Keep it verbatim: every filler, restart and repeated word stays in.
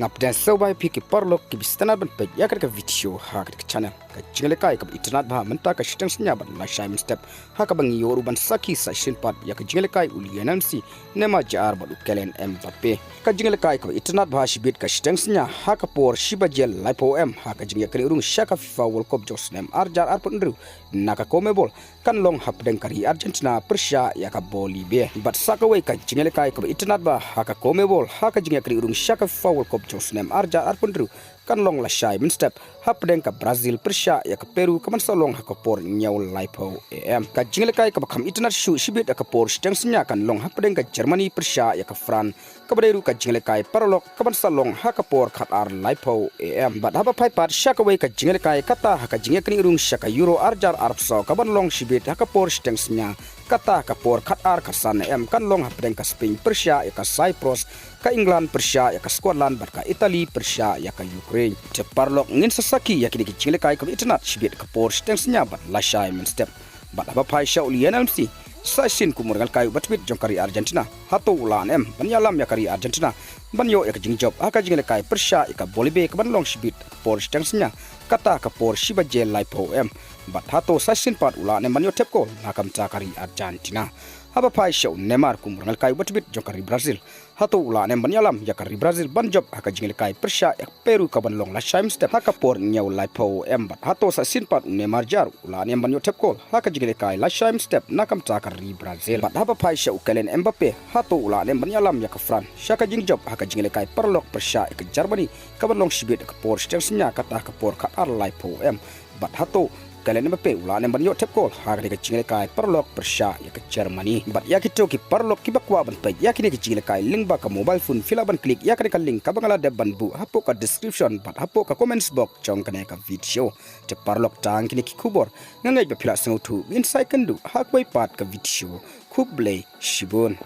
Ap dang sngewbha ïa phi ki paralok kiba sngewtynnat ban peit ïa kane ka video ha kane ka channel. Ka jingïalehkai kaba itynnat bha mynta ka shiteng synñia bad lashai mynstep ha kaba ngi ïoh ruh ban sakhi sa shisien pat ïa ka jingïalehkai u Lionel Messi, Neymar Junior bad u Kylian Mbappe. Ka jingïalehkai kaba itynnat bha shibit ka shiteng synñia ha ka por shi baje laiphew A M ha ka jingïakynriah rung sha ka FIFA World Cup jong u snem ar hajar arphew hynriew na ka CONMEBOL kan long hapdeng ka ri Argentina pyrshah ïa ka Bolivia. Bad sa kawei ka jingïalehkai kaba itynnat bha ha ka CONMEBOL ha ka jingïakynriah rung sha ka FIFA World Cup jong u snem ar hajar arphew hynriew kan long lashai mynstep hapdeng ka Brazil pyrshah ïa ka Peru kaban sa long ha ka por hynñiew laiphew A M. Ka jingïalehkai kaba kham itynnat shuh shibit ha ka por shiteng synñia kan long hapdeng ka Germany pyrshah ïa ka France, kaba dei ruh ka jingïalehkai paralok kaban sa long ha ka por khatar laiphew A M. Bad haba phai pat sha kawei ka jingïalehkai kata ha ka jingïakynriah rung sha ka Euro ar hajar arphew saw kaban long shibit ha ka por shiteng synñia, kata ha ka por khatar khatsan A M kan long hapdeng ka Spain pyrshah ïa ka Cyprus, ka England pyrshah ïa ka Scotland bad ka Italy pyrshah ïa ka Ukraine. Te paralok, ngin sa sakhi ïa kine ki jingïalehkai kaba itynnat shibit ha ka por shiteng synñia bad lashai mynstep. Bad haba phai sha u Lionel Messi, sa shisien kum u nongïalehkai uba tbit jong ka ri Argentina, hato u lah ne em ban ïalam ïa ka ri Argentina ban ïoh ïa ka jingjop ha ka jingïalehkai pyrshah ïa ka Bolivia kaban long shibit ha ka por shiteng synñia, kata ha ka por shi baje laiphew A M? Bad hato sa shisien pat u lah ne em ban ïoh thep kol na ka bynta ka ri Argentina? Haba phai sha u Neymar kum u nongïalehkai uba tbit jong ka ri Brazil, hato u lah ne em ban ïalam ïa ka ri Brazil ban jop ha ka jingïalehkai pyrshah ïa ka Peru kaban long lashai mynstep ha ka por hynñiew laiphew A M? Bad hato sa shisien pat u Neymar Junior u lah ne em ban ïoh thep kol ha ka jingïalehkai lashai mynstep na ka bynta ka ri Brazil? Bad haba phai sha u Kylian Mbappe, hato u lah ne em ban ïalam ïa ka France sha ka jingjop ha ka jingïalehkai paralok pyrshah ïa ka Germany kaban long shibit ha ka por shiteng synñia, kata ha ka por khatar laiphew A M? Bad hato u Kylian Mbappe u lah ne em ban ïoh thep kol ha kane ka jingïalehkai paralok pyrshah ïa ka Germany? Bad ïa kito ki paralok kiba kwah ban peit ïa kine ki jingïalehkai lyngba ka mobile phone, phi lah ban klik ïa kane ka link kaba nga la dep ban buh hapoh ka description bad hapoh ka comments box jong kane ka video. Te paralok, tang kine ki khubor, nga ngeit ba phi la sngewthuh. Ngin sa ïakynduh ha kawei pat ka video. Khublei shibun.